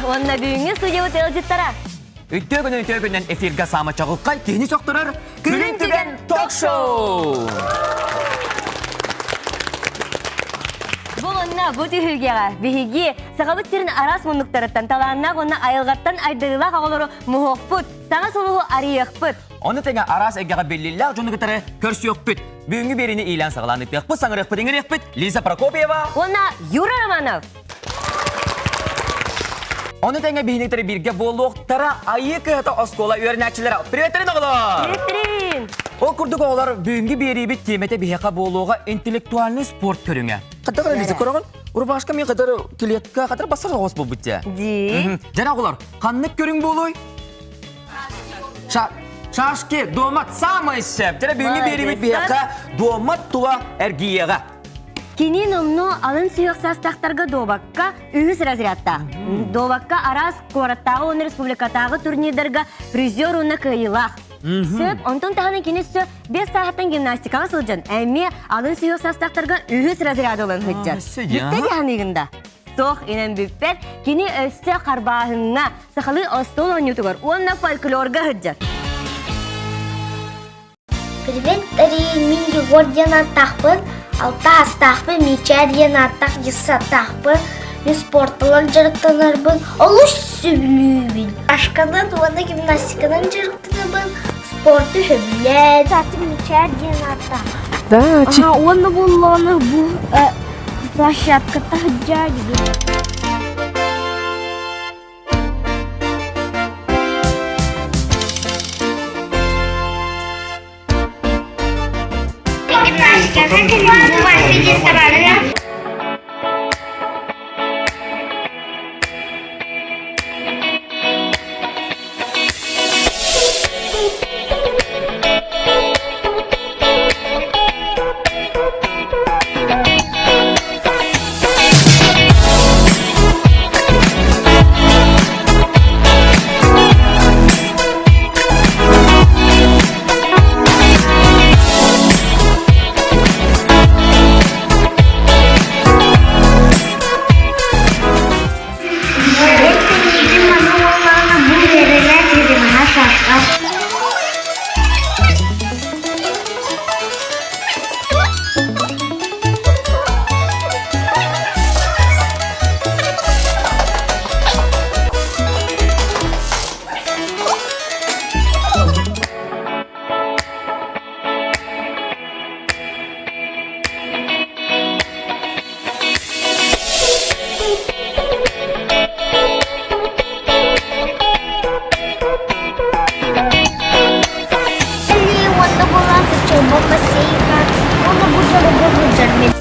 уонна бүгүҥҥү студиябыт ыалдьыттара. Үтүө күнүн үтүө күнүнэн эфиргэ саама чаҕылхай киһини сөхтөрөр Күлүн түгэн ток-шоу! Бу онно бу түһүлгэҕэ биһиги Сахабыт сирин араас муннуктарыттан талааннаах уонна айылҕаттан айдарыылаах оҕолору муһуохпут, саҥа сулуһу арыйыахпыт. Ону тэҥэ араас эйгэҕэ биллиллээх дьону кытары көрсүөхпүт. Бүгүҥҥү биэриини иилээн саҕалаан ыытыахпыт, саҥарыахпыт, иҥэриэхпит Лиза Прокопьева уонна Юра Романов. Ону тэҥэ биһиниктэр бииргэ буолуохтара Айыы кыһата оскуола үөрэнээччилэрэ. Приветтерин оҕолор! Приветтерин! Ол курдук оҕолор бүгүҥҥү биэриибит тиэмэтэ биһиэхэ буолуоҕа интеллектуальный спорт көрүҥэ. Хатар Лиза көрөҕүн? Рубашка мен хатар клетка хатар бассар оҕус буолбут дьэ. Дии. Дьэ оҕолор, ханнык көрүҥ буолуой? Шашки, дуомат самый сөп. Дьэ бүгүҥҥү биэриибит биһиэхэ дуомат тула эргийиэҕэ. Кини номнуо алын сүһүөх саастаахтарга дуобакка үһүс разрядтаах. Дуобакка араас куораттааҕы уонна республикатааҕы турнирдарга призер уонна кыайыылаах. Сөп, онтон таһынан кини өссө 5 сааһыттан гимнастикаҕа сылдьан, эмиэ алын сүһүөх саастаахтарга үһүс разряд ылан сылдьар. Бүттэ дьаһаныыгын да? Суох инэн бүппэт, кини өссө харбааһыҥҥа, сахалыы остуол оонньуутугар уонна фольклорга сылдьар. Привет, мин Егор диэн ааттаахпын, алта астаахпын, Мичээр диэн ааттаах дьыссааттаахпын, мин спортынан дьарыктанарбын олус сөбүлүүбүн. Ашканан уонна гимнастиканан дьарыктанабын, спорту сөбүлээн. Атын Мичээр диэн ааттаах. Да, Ага, уонна буллону бу площадката сылдьаа Уонна буолан чолбон бассейнга уонна бу дьоруга сылдьар мин.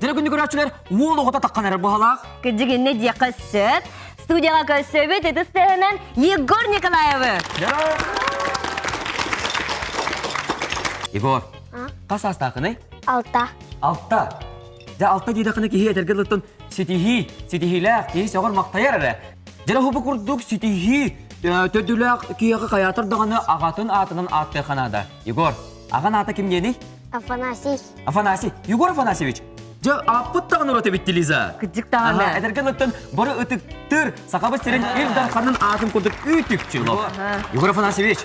Дьэ күндү көрөөччүлэр, уол оҕото таххан эрэр быһалаах. Кырдьык иннэ диэххэ сөп. Студияҕа көрсөбүт ытыс тыаһынан Егор Николаевы. Егор, хас саастаахыный? Алта. Алта. Дьэ алта диэтэххинэ киһи этэргэ дылыттан ситиһии, ситиһиилээх, киһи сөҕөр махтайар эрэ. Дьэ хубу курдук ситиһии төрдүлээх киһиэхэ хайаатар даҕаны аҕатын аатынан ааттыахха наада. Егор, аҕан аата ким диэний? Афанасий. Афанасий, Егор Афанасьевич, дьэ ааппыт даҕаны ураты эбит Лиза. Кырдьык даҕаны. Этэргэ дылыттан бары ытыктыр, Сахабыт сирин Ил Дарханын аатын курдук үүтүкчү лох. Егор Афанасьевич,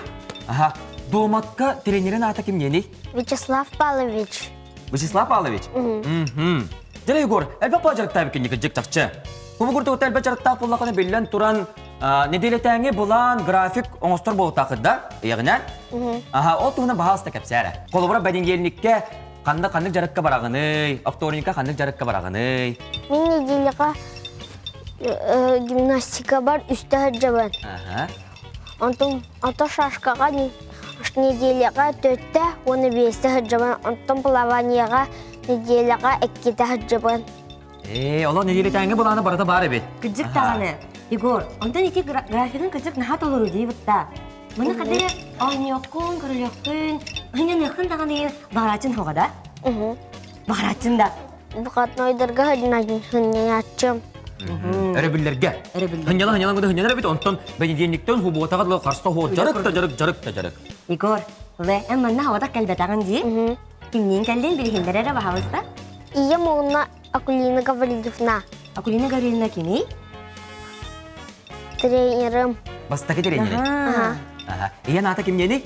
аха, Дуоматка тренерин аата ким диэний? Вячеслав Павлович. Вячеслав Павлович? Мгм. Дьэ, Егор, элбэх баа дьарыктаабыт кинигэ кырдьык чахчы. Бу курдук элбэх дьарыктаах буоллахына биллэн туран нэдиэлэтээҥи былаан, график оҥостор буолуохтааххыт да? Ыйаҕынан? Аха, ол туһунан баһаалыста кэпсээ Холобура, бэнидиэлниккэ ханна ханнык дьарыкка бараҕыный, вторникка ханнык дьарыкка бараҕыный? Мин неделяҕа гимнастикабар үстэ сылдьабын. Аха. Онтон ото шашкаҕа неделяҕа төртэ уонна биэстэ сылдьабын, онтон плаванияҕа неделяҕа иккитэ сылдьабын. Ээ, олох нэдиэлэтээҥҥи былаана барыта баар эбит. Кырдьык даҕаны. Егор, онтон ити графигын кырдьык наһаа толору дии бытта. Маны хадары оонньуоххун, көрүлүөххүн, ынньаныаххын даҕаны баҕарааччын хоҕо да? Баҕарааччын да. Выходнойдарга хынньааччым. Өрөбүллэргэ. Өрөбүллэргэ. Хынньала хынньалан гына хынньанар эбит, онтон бэнидиэнниктэн хубуотаҕа дылы харса хоот дьарык да дьарык, дьарык да дьарык. Егор, Лэ, эн манна хаватах кэлбэтэҕин дии? Кимниин кэллин билиһиннэр эрэ баһаалыста. Ийэм уонна Акулина Гаврильевна. Акулина Гаврильевна кимий? Тренерым. Бастакы тренерин. Аха. Аха. Ийэн аата кимниэний?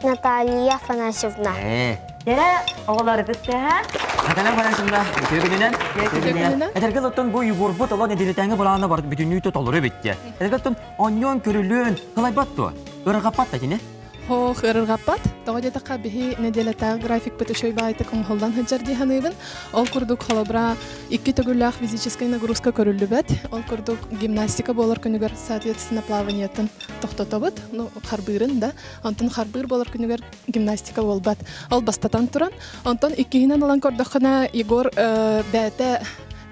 Наталья Афанасьевна. Ээ. Дэрэ оҕолорбут тыаһа. Наталья Афанасьевна, үтүө күнүнэн. Үтүө күнүнэн. Этэргэ оттон бу Егорбут олох нэдиэлэтээҥи былаана бар бүтүннүү толору эбит. Этэргэ оттон онньуон көрүлүөн кылайбат дуо? Ырҕаппат да кини? Хоох ырырҕаппат. Тоҕо диэтэххэ, биһи нэдиэлэтээҕи графикпыт үчүгэй баайтык оҥоһуллан сылдьар дии саныыбын. Ол курдук, холобура, икки төгүллээх физическэй нагрузка көрүллүбэт. Ол курдук, гимнастика буолар күнүгэр, соответственно, плаваниетын тохтотобут, ну, харбыырын да. Онтон харбыыр буолар күнүгэр гимнастика буолбат. Ол бастатан туран. Онтон иккиһинэн ылан көрдөххүнэ, Егор бэйэтэ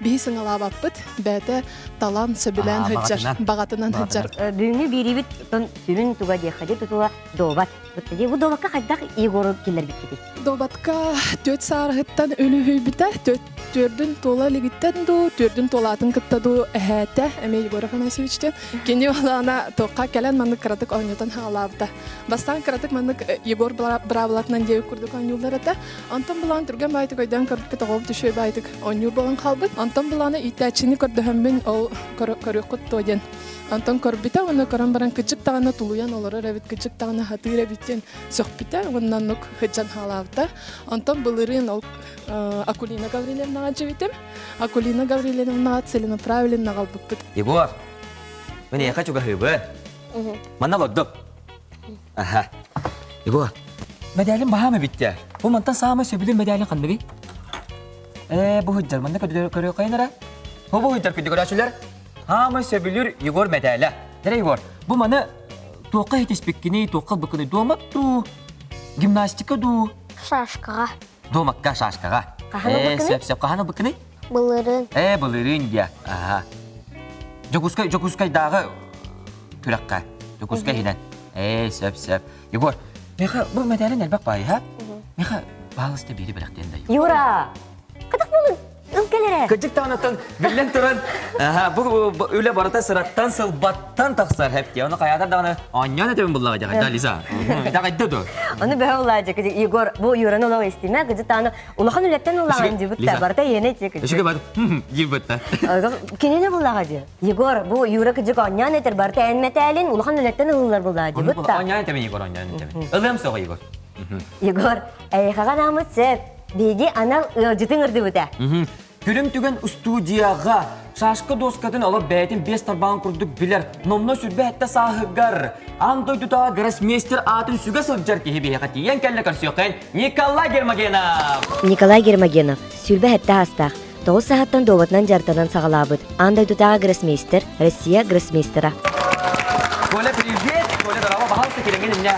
биһи сыҥалаабаппыт, бэйэтэ талан, сөбүлээн сылдьар, баҕатынан сылдьар. Бүгүҥҥү биэриибит сүрүн туга диэххэ дии тутула дуобат. Бу дуобакка хайдах Егору киллэрбиккитий? Дуобатка түөрт саараһыттан үлүһүйбүтэ, түөрдүн туола илигиттэн дуу, түөрдүн туолаатын кытта дуу эһээтэ, эмиэ Егор Афанасьевичтен. Кини олаана туохха кэлэн маннык кыратык оонньотон хаалаабыта. Бастаан кыратык маннык Егор быраабылатынан диэбит курдук оонньууллар этэ. Онтон булаан түргэн баайтык өйдөөн көрбүппүт оҕобут үчүгэй баайтык оонньуур буолан хаалбыт. Онтон булаана иитээччини көрдөһөммүн ол көрүөххүт дуо диэн Онтон көрбүтэ уонна көрөн баран кыдьык даҕаны тулуйан олорор эбит, кыдьык даҕаны хатыыр эбит диэн сөхпүтэ уонна оннук сылдьан хаалаабыта. Онтон былырыын ол Акулина Гаврильевнаҕа дьибитим. Акулина Гаврильевнаҕа целенаправленно аҕалбыппыт. Егор, мин эйиэхэ чугаһыыбын. Манна олордук. Аха. Егор, мэдээлин баһаам эбит дии. Бу мантан саамай сөбүлүүр мэдээлин ханныгый? Ээ, бу сылдьар, манна көрүөххэйин эрэ. Бу бу сылдьар күндү көрөөччүлэр. Хаамай сөбүлүүр Егор мэдээлэ. Дэрэ Егор, бу маны туохха иһитиспиккиний, туохха ылбыккыный, дуомат дуу, гимнастика дуу? Шашкаҕа. Дуомакка, шашкаҕа. Хаһан Ээ, ылбыккыный? сөп, сөп. Хаһан ылбыккыный? Былырыын. Ээ, былырыын диэ. Аха. Дьокуускай, Дьокуускайдааҕы күрэххэ. Дьокуускай иһинэн. Ээ, сөп, сөп. Егор, миэхэ бу мэтээлин элбэх баайы, ха? Миэхэ баалыста биири бэлэхтиэн да. Юра! Кытах буолун! Ыл кэлэрэ. Кырдьык даҕанаттан биллэн туран, бу үлэ барыта сыраттан сылбаттан тахсар хэп Оны хайаатар даҕаны оонньоон этебин буллаҕа дьаҕайда Лиза. Дьаҕайда ду. Ону бөһө улаадьы Егор бу Юраны олох истимэ кыдьы тааны улахан үлэттэн улаҕан дибитта барыта иэнэ ти кыдьы. Өшүгө бар дибитта. Кинини буллаҕа ди. Егор бу Юра кыдьык оонньоон этер барыта эн мэтээлин улахан үлэттэн ылыллар буллаҕа дибитта. Оонньоон этебин Егор оонньоон этебин. Ылыам соҕа Егор. Егор, эйиэхэҕэ наамыт сөп. Биһиги анал ыалдьытыҥ ырдыбыта. Күлүм түгэн устуудьуйаҕа шашка дуоскатын олох бэйэтин биэс тарбаҕын курдук билэр, номно сүрбэ сэттэ сааһыгар аан дойдутааҕы гроссмейстер аатын сүгэ сылдьар киһи биһиэхэ тиийэн кэллэ көрсүөххэ Николай Гермогенов! Николай Гермогенов, 27 саастаах, 9 саһаттан дуобатынан дьарыктанан саҕалаабыт аан дойдутааҕы гроссмейстер, Россия гроссмейстера. Коля, привет! Коля, здорово! Пожалуйста, кириҥин иннэ.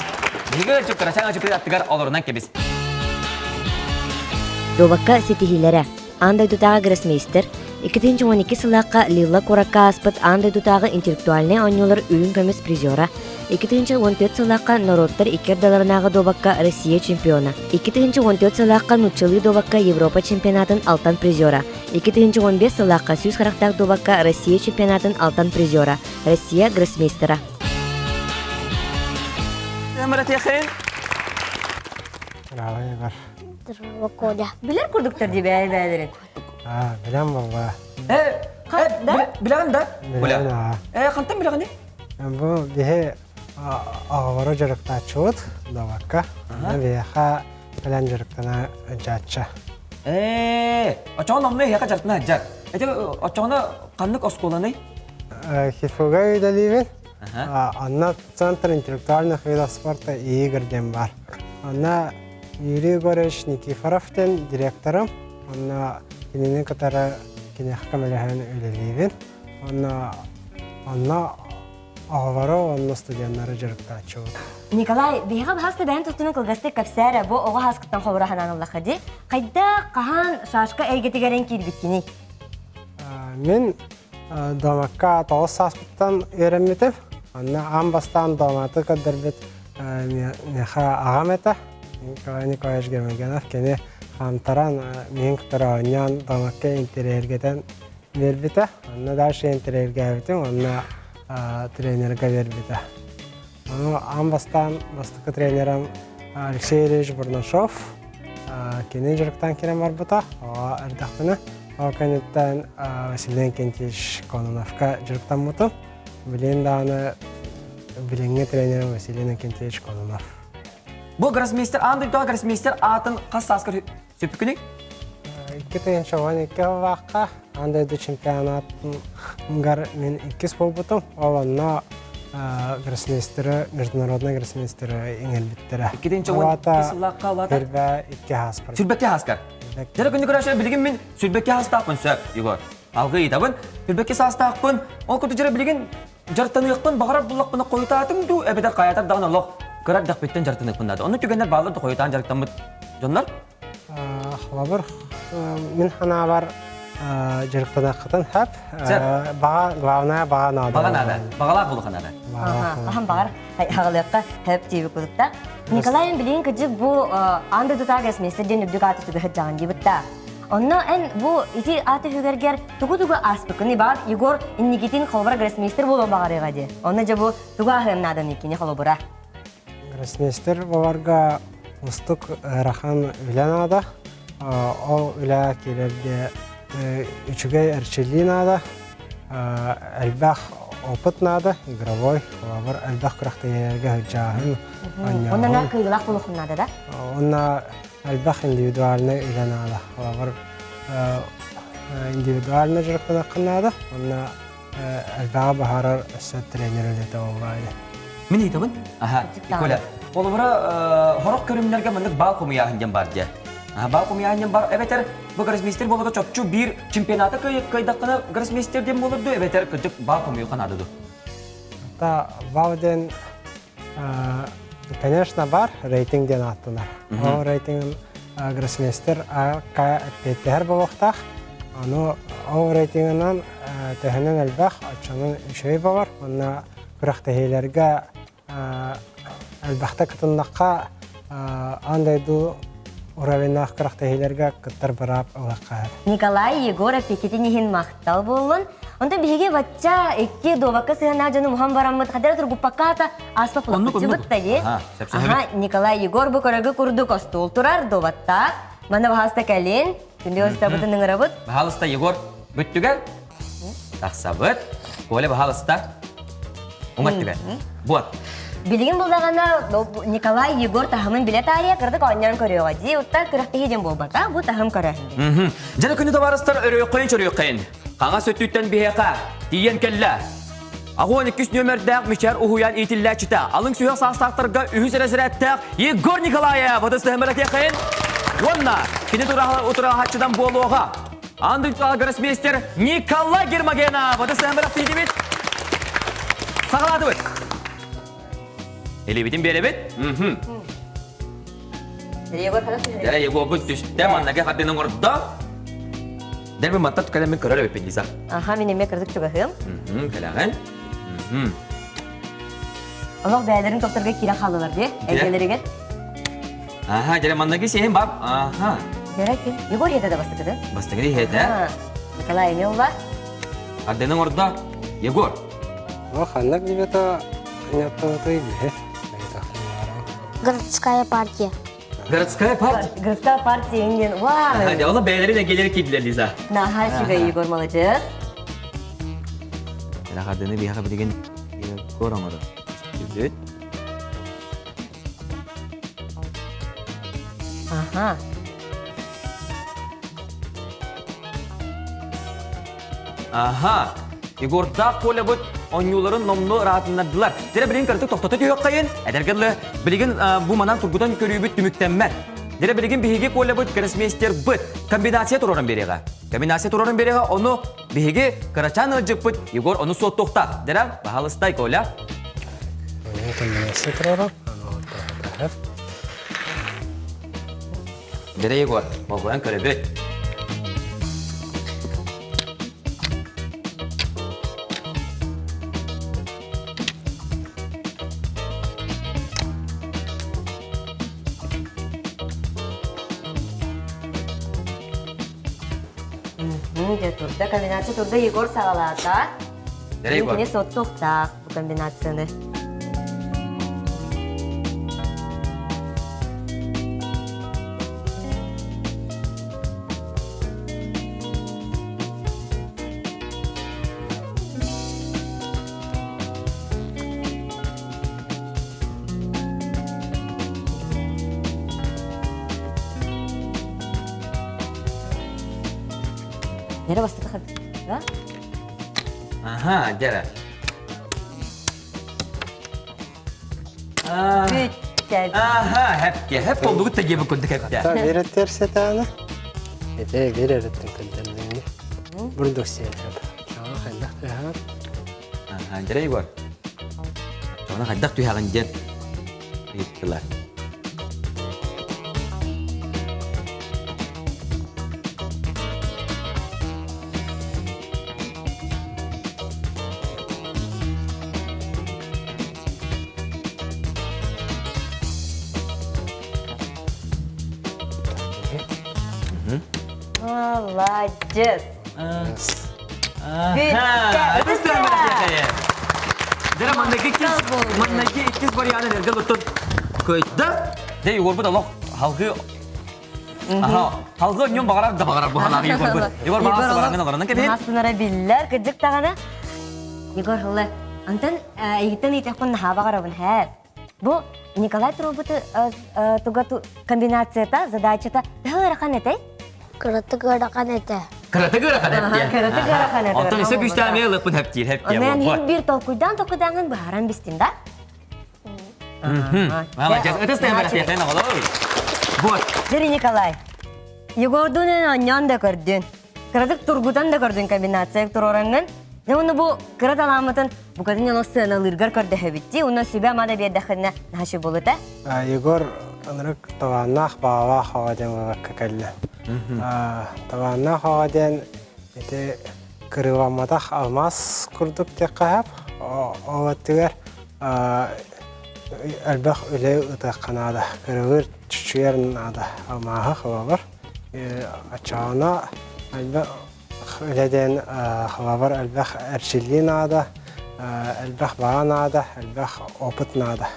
Биһиги ыччат кырачаан ыччат аттыгар олорунан кэбис. Дуобакка ситиһиилэрэ. Аан дойдутааҕы гроссмейстер, 2012 сыллаахха Лилла куоракка ааспыт аан дойдутааҕы интеллектуальнай оонньуулар үрүҥ көмүс призера, 2014 сыллаахха норуоттар икки ардыларынааҕы дуобакка Россия чемпиона, 2014 сыллаахха нууччалыы дуобакка Европа чемпионатын алтан призера, 2015 сыллаахха сүүс харахтаах дуобакка Россия чемпионатын алтан призера, Россия гроссмейстера. Здорово, Коля. Билэр курдуктар дии бэйэ-бэйэлэрин. Аа, билэн буолла. Э, Да? билэҕин да? Билэн, аа. Э, хантан билэҕиний? Бу биһи оҕолору дьарыктааччыбыт дуобакка. Биһиэхэ кэлэн дьарыктана дьаачча. Ээ, очоҕун онно эһиэхэ дьарыктана сылдьар. Эти очоҕуна ханнык оскуоланый? ХИФУга үлэлиибин. Онно Центр интеллектуальных видов спорта и игр диэн баар. Онно Юрий Егорович Никифоров диэн директорым. Онно кинини кытары киниэхэ көмөлөһөн үлэлиибин. Онно онно оҕолору уонна студеннары дьарыктааччыбыт. Николай, биһиэхэ баһаста бэйэн тустунан кылгастык кэпсээ эрэ, бу оҕо хаскыттан холура санаан ыллахха дии. Хайдах, хаһан шашка эйгэтигэр эн киирбиккиний? Мин Домакка тоҕус сааспыттан үөрэммитим. Онно аан бастаан доматы көрдөрбүт миэхэ аҕам этэ. Николай Николаевич Гермогенов кини хаамтаран миин кытары оонньоон домакка интэриэһиргэтэн биэрбитэ. Онно дальше интэриэһиргээбитим, онно тренергэ биэрбитэ. Ону аан бастаан бастакы тренерим Алексей Ильич Бурнашов кини дьарыктаан киирэн барбыта. Оҕо эрдэхпинэ. Ол кэнниттэн Василий Иннокентьевич Кононовка дьарыктаммытым. Билигин даҕаны билиҥҥи тренерим Василий Иннокентьевич Кононов. Бу гроссмейстер аан дойдуга гроссмейстер аатын хас сааскар Сөпкүнүй? 2012 сыллаахха аан дойду чемпионатыгар мин иккис буолбутум. Ол онно гроссмейстеры, международный гроссмейстеры иҥэрбиттэрэ. 2012 сыллаахха улаата? Сүрбэ икки хааспар. Сүрбэкки хааскар. Дьэ күнү көрөөччүлэр билигин мин сүрбэкки хаастаахпын сөп, Егор. Алгы ыйытабын. Сүрбэкки саастаахпын. Ол курдук дьэ билигин дьарыктаныахпын баҕарар буллахпына хойутаатым дуу эбэтэр хайатар даҕаны олох кыра эрдэхпиттэн дьарыктаныахпын наада. Онно түгэннэр бааллар да хойутаан дьарыктаммыт дьоннор. Холобур, мин санаабар дьарыктаныаххытын сөп. Баҕа, главное, баҕа наада. Баҕа наада. Баҕалаах буолуохха наада. Хаһан баҕар хаҕалыахха сөп диэбит курдукта. Николай билигин кыдьык бу аан дойдутааҕы гроссмейстер диэн үрдүк ааты сүгэ сылдьаҕын диэбит да. Онно эн бу ити аат үһүгэргэр тугу-тугу ааспыккыный баҕар Егор инникитин холобура гроссмейстер буолуон баҕарыаҕа дии. Онно дьэ бу тугу ааһыан нааданый кини холобура? Гроссмейстер буоларга устук ыарахан үлэ наада. Ол үлэ киирэргэ үчүгэй эрчиллии наада, элбэх опыт наада, игровой, холобур, элбэх күрэхтэһиилэргэ сылдьааһын, Онно наар кыайыылаах буолуоххун наада да? Онно элбэх индивидуальнай үлэ наада. Холобур, индивидуально дьарыктаныаххын наада. Онно элбэҕи баһаарар өссө тренер үлэтэ буоллаа ини. Мин ыйытабын. Аха, Коля, холобура, хорох көрүҥнэргэ маннык баал хомуйааһын диэн бар дии. Баал хомуйааһын диэн бар, эбэтэр бу гроссмейстер буоларга чопчу биир чемпионаты кыайдаххына гроссмейстер диэн буолар дуу, эбэтэр кырдьык баал хомуйуохха наада дуу? Та баал диэн Конечно, бар рейтинг диэн ааттанар. Ол рейтинг гроссмейстер эппиэттэһэр буолуохтаах. Ону ол рейтингынан төһөнөн элбэх, оччонон үчүгэй болар. Онно күрэхтэһиилэргэ элбэхтэ кытыннахха аан дойду уровеннаах күрэхтэһиилэргэ кыттар быраап ылыахха Николай Егоров иккитин иһин махтал буоллун. Онтон биһиги бачча икки дуобакка сыһыаннаах дьону муһан бараммыт хадара тургуппакка ааспа пулаппытчыбыт да дии. Аха, Николай Егор бу көрөгү курдук остуол турар дуобаттаах. Манна баһааста кэлин. Күндү ыстабытын ыҥырабыт. Баһаалыста Егор бүттүгэр тахсабыт. Коля баһаалыста уҥа өттүгэр. Вот. Билигин булдаҕына Николай Егор таһымын билэ таарыйа кырдык оонньоон көрүөҕэ дии. Утта күрэхтэһии диэн буолбата. Бу таһым көрөөһүн. Дьэ күнү табаарыстар өрүөххөйүн чөрүөххөйүн. Хаҥас өттүттэн биһиэхэ тиийэн кэллэ. Аҕуон иккис нүөмэрдээх Мичээр уһуйаан иитиллээччитэ, алыҥ сүһүөх саастаахтарга үһүс эрэсирээттээх Егор Николаев ытыстыһыммытакиэххин уонна кини утураһааччыдан буолуоҕа. Аан дойдутааҕы гроссмейстер Николай Гермогенов ытыстыһыммытахтиитибит. Саҕалаатыбыт. Илиибитин биэрэбит. Дьэ, Егорбут түстэ, маннаги хардыны оҥордо. Дэрби маттат кэлэммин көрөр эбиппин Лиза. Аха, мин эмиэ кырдык чугаһыам. Кэлэҕин. Олох бэйэлэрин тохторго киирэн хааллылар дии, эйгэлэригэр. Аха, дьэ маннаги сиһин бар. Аха. Дьэ, ким? Егор иһэтэ да бастакыды. Бастакыды иһэтэ. Николай эмиэ улла. Ардыны оҥордо. Егор. О, ханнык дебета анньаттабытай биһи. Городская партия. Городская партия? Городская партия инген. Вау! Ага, ону бэйэлэрин эгэлэри киирдилэр, Лиза. Наһаа үчүгэй, Егор, молодец. Рахадыны биһиэхэ билигин Егор оҥорор. Түбүт. Ага. Аха. Егордаах Колябыт оонньууларын номнуо ыраатыннардылар. Дьэ билигин кыратык тохтото түһүөххэйин. Эдэргэ дылы билигин бу манан тургутан көрүүбүт түмүктэммэт. Дьэ билигин биһиги Колябыт гроссмейстербыт комбинация туруоран биэриэҕэ. Комбинация туруоран биэриэҕэ, ону биһиги кырачаан ыалдьыппыт Егор ону суоттуохтаах. Дьэ, баһалыстай Коля. Комбинация туруоран, Дэрэ Егор, болҕойон көрөбүт. Дьэ турда, комбинация турда Егор саҕалаата. Дэрэ Егор. Кини соттуохтаах бу комбинацияны. Дьэрэ бастакы Да? Аха, дьэрэ. Бүттэ. Аха, хэпке. Хэп болдугут та диэбит курдук хэпте. Та береттер сетаны. Эте беререттен көндөрдүңү. Бурдук сиэн хэп. Чаҕа хайдах түһэҕин? Аха, дьэрэ Егор. Чаҕана хайдах түһэҕин диэн ыйыттылар. Молодец! Дера маннаки иккис маннаки иккис варианты эргел оттон көйдө. Де Егорбут олох халгы Аха, халгы ньон бағарар да бағарар бу халағы Егорбут. Егор бағасы бараңын оларынан кебин. Махасынара биллер, кыдьык даҕаны. Егор ылла. Антон эйгиттэн ыйтахпын наһаа баҕарабын һээ. Бу Николай Трубыты туга комбинацията, задачата төһө ыарахан этэй? Кыратык ыарахан этэ. Кыратык ыарахан эптиэ. Кыратык ыарахан этэ. Онтон өссө күүстээх ылыппын хэптиир хэптиэ. Мен хин бир толкуйдаан толкуйдаангын быһааран бистим да. Молодец. Ытыс тыһын оҕолор. Вот. Дери Николай, Егордун онньоон да көрдүн. Кыратык тургутан да көрдүн комбинация туруорангын. Дьэ уну бу кыра талааммытын букатын дьоно сыаналыыргар көрдөһөбүттии. Уна сүбэ ама да биэрдэххинэ наһаа болута. Егор ынырык табааннаах баалаах оҕо диэн выводка кэллэ. Табааннаах оҕо диэн ити кырыыламматах алмаас курдук диэххэ сөп. Ол өттүгэр элбэх үлэ ыытыахха наада. Кырылыыр чучуйар наада. Алмааһы холобур. Оччоҕуна элбэх үлэ диэн холобур элбэх эрчиллии наада, элбэх баҕа наада, элбэх опыт наада.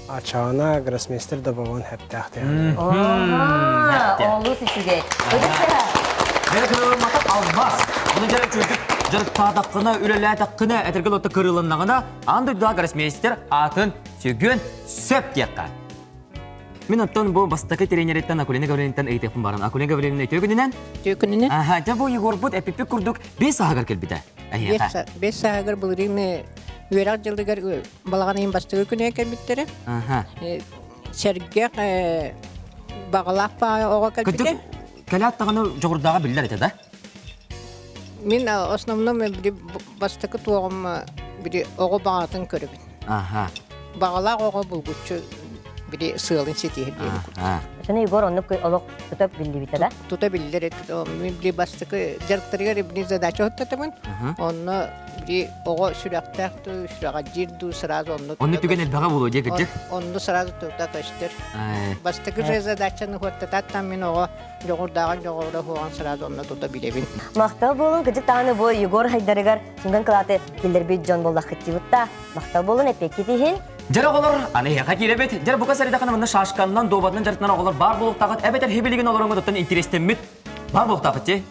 Оччоҕуна гроссмейстер да буолуон сөптөөх диэн. Олус үчүгэй. Бэйэ кырылымматах алмаас. Оны дьара үчүгдүк дьарыктаатаххына, үлэлээтэххинэ, этэргэ лотта кырылыннаҕына, аан дойдуга гроссмейстер аатын сүгүөн сөп диэххэ. Мин оттон бу бастакы тренериттэн Акулина Гаврильевнаттан ыйытыахпын баран. Акулина Гаврильевна үтүө күнүнэн. Үтүө күнүнэн. Аха, дьэ бу Егорбут эпиппит курдук бес сааһыгар кэлбитэ. Эһиэхэ. Бес сааһыгар былырыын үөрэх дьылыгар балаҕан ыйын бастакы күнүгэр кэлбиттэрэ. Аха. Сэргэх баҕалаах баҕа оҕо кэлбитэ. Кэлээт даҕаны дьоҕурдааҕа биллэр этэ да? Мин основном били бастакы туоҕум били оҕо баҕатын көрөбүн. Аха. Баҕалаах оҕо булгуччу били сыалын ситиһэр диэни курдук. Соны Егор оннук олох тута биллибитэ да? Тута биллэр мин били бастакы дьарыктарыгар били задача оттотабын. Онно били оҕо сүрэхтээх дуу, сүрэҕэлдьиир дуу сразу онно Онно түгэн элбэҕэ буолуо дии кырдьык. Онно сразу тута көстөр. Бастакы же задачаны хуоттатааттан мин оҕо дьоҕурдааҕын дьоҕура хуоҕан сразу онно тута билэбин. Махтал буолун кыдьык даҕаны бу Егор Хайдарыгар сүнгэн кылааты киллэрбит дьон буоллаххыттыыбытта. Махтал буолун эппиэккит иһин. Дьэр оҕолор, аны эһиэхэ киирэбит. Дьэр бука сэрэдэххинэ манна шашканнан, дуобатынан дьарыктанар оҕолор баар буолуохтаахыт, эбэтэр хибилигин олороҥҥутуттан интириэстэммит баар буолуохтаахыт дии.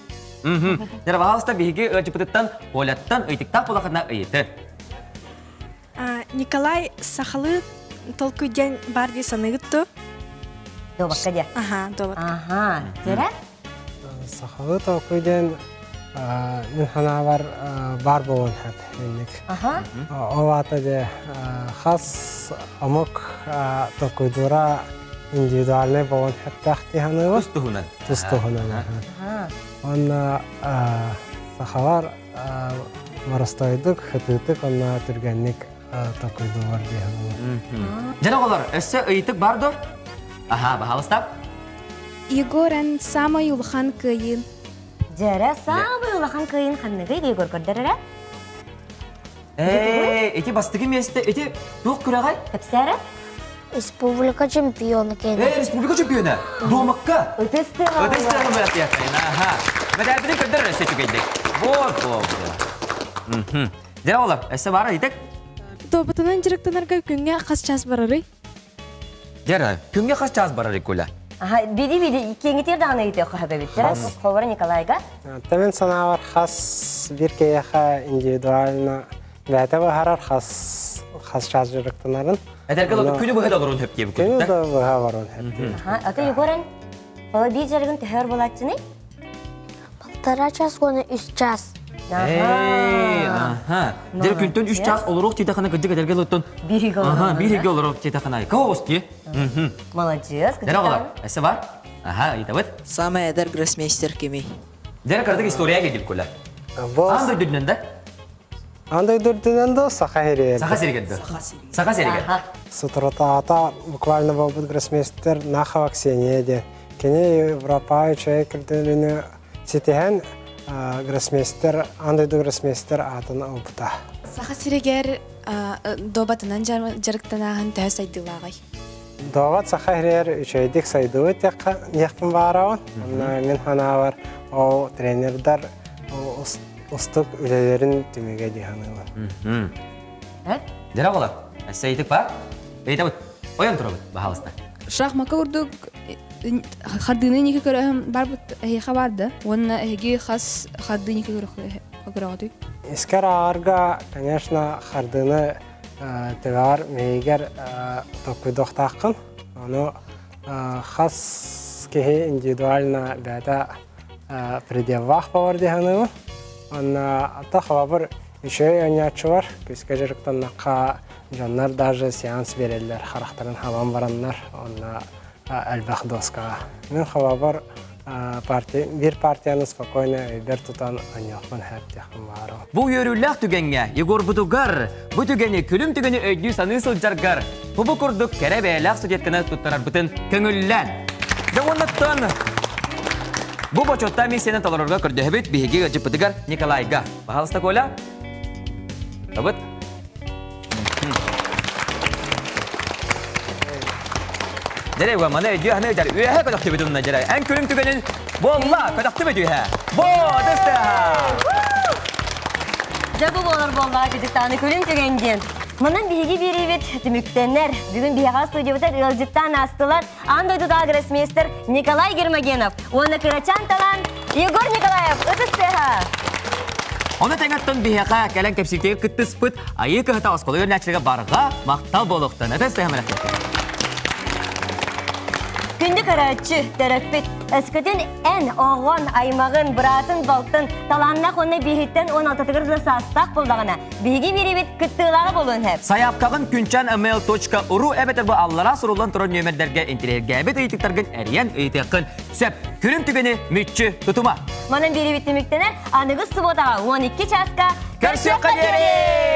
Дьэр, баһаалыста биһиги ыалдьыппытыттан Оляттан ыйтыктаах буолахытына ыйытын. Николай сахалыы толкуй диэн баар дии саныыгыт дуо? Дуобакка диэ. Аха, дуобакка. Аха, Тера? Сахалыы толкуй диэн мин санаабар баар буолуон сөп инник. Аха. Ол аата дьэ хас омук толкуйдуура индивидуальнай буолуон сөптөөх дии саныыбын. Тус туһунан. Тус туһунан. Уонна сахалар боростуойдук, хытыытык уонна түргэнник толкуйдуулар дии саныыбын. Дьэ оҕолор, өссө ыйытык бар дуо? Аха, баһаалыста. Егор, эн самай улахан кыайыын. Дьэрэ, самай улахан кыайыын ханныгый Егор көрдөр эрэ? Ээ, ити бастакы миэстэ, ити туох күрэҕэй? Кэпсээрэ? Республика чемпиона кэлин. Э, республика чемпиона! Дуомакка! Ытыс тыаҕа Ытыс тыаҕа быратыахтайын, аха. Мэдээлбитин көрдөр өссө үчүгэйдик. Вот, вот, вот. Дьэ, олор, өссө баар ыйытык? Тобутунан дьарыктанарга күҥҥэ хас час барарый? Дьэ, күҥҥэ хас час барарый, Коля? Аха, биди-биди киэҥитиэр даҕаны ыйытыахха сөп эбит. Холобура Николайга. Мен санаабар хас бир киһиэхэ индивидуально бэйэтэ быһаарар хас хас час дьарыктанарын. Этэргэ дылы күнү быһа да олорун сөп диэбит Күнү да быһа олорун сөп Аха, ата Егоран, холо биир дьарыгын төһөр буолааччыный? Балтара час уонна үс час. Эй, аха. Дэр күнтөн үс час олоруох тиэтэххинэ кырдьык эдэргэ олоттон. Биир иһигэ Аха, биир иһигэ олоруох тиэтэххинэ. Кого ти? Молодец. Дэр оҕолор, эссе бар? Аха, ыйтабыт. Самый эдэр гроссмейстер кимий? Дэр кырдык история келдик кулар. Бу Аан дойдудунан да? Аан дойдурдунан да Саха сиригэр. Саха сиригэр да. Саха сиригэр. Соторутааҕыта буквально буолбут гроссмейстер Нахова Ксения диэн. Кини Европа үчүгэй көрдөрүүнү ситиһэн гроссмейстер, аан дойду гроссмейстер аатын ылбыта. Саха сиригэр дуобатынан дьарыктанааһын төһө сайдыылааҕый? Дуобат саха сиригэр үчүгэйдик сайдыбыт диэхпин баҕарабын. Онно мин санаабар ол тренердар устук үлэлэрин түмүгэ дии саныыбын. Дьэ оҕолор, өссө ыйытык баар? Ыйытабыт. Ойон турабыт, баһаалыста. Шахмакка курдук хардыыны ники көрөһүм барбыт эһиэхэ бар да уонна эһиги хас хардыы ники көрөҕүтүй? Искэр ааҕарга, конечно, хардыыны төбөҕөр мэйигэр толкуйдуохтааххын. Ону хас киһи индивидуально бэйэтэ пределлаах буолар дии саныыбын. Уонна ата холобур үчүгэй оонньооччулар күүскэ дьарыктаннахха дьоннор даже сеанс биэрэллэр харахтарын хабан бараннар уонна элбэх доскаҕа. Мин холобур партия, биир партияны спокойно өйбөр тутан оонньуохпун сөп диэхпин баҕарабын. Бу үөрүүлээх түгэҥҥэ Егорбутугар бу түгэни күлүм түгэни өйдүү саныы сылдьаргар бу курдук кэрэ бэйэлээх студентканы туттарарбытын көҥүллээн. Дьэ уоннаттан бу бочуоттаах миссияны толорорго көрдөһөбүт биһиги ыалдьыппытыгар Николайга. Пожалуйста, Коля. Табыт. Дьэрэ, маны өйдүү ханы дьэр үөһэ көтөхтүбүт унна дьэрэ. Эн күлүм түгэнин буолла көтөхтүбүт үөһэ. Бо, дыста! Дьэ бу буолар буоллаҕа кыдьыктааны күлүм түгэн диэн. Манан биһиги биэриибит түмүктэнэр. Бүгүн биһиэхэ студиябытыгар ыалдьыттаан аастылар аан дойдутааҕы гроссмейстер Николай Гермогенов уонна кырачаан талаан Егор Николаев ытыс тыаһа! Ону тэҥэттэн биһиэхэ кэлэн кэпсиитигэр кыттыспыт Айыы кыһата оскуола үөрэнээччилэргэ барҕа махтал буолуохтан. Ытыс тыаһа мэлэхтиэхтэр. Күндү көрөөччү, төрөппүт, өскөтүн эн, оҕон, аймаҕын, быраатын, балтын, талааннаах уонна бииһиттэн уон алтатыгар дылы саастаах буоллаҕына, биһиги биэриибит кыттыылааҕа буолуон сөп. Сайаапкаҕын күнчэн mail.ru эбэтэр бу аллараа суруллан турар нүөмэрдэргэ интэриэһиргээбит ыйытыктаргын эрийэн ыйытыаххын сөп. Күлүм түгэни мүччү тутума. Манан биэриибит түмүктэнэр аныгы субуотаҕа 12 чааска Көрсүөххэ диэри!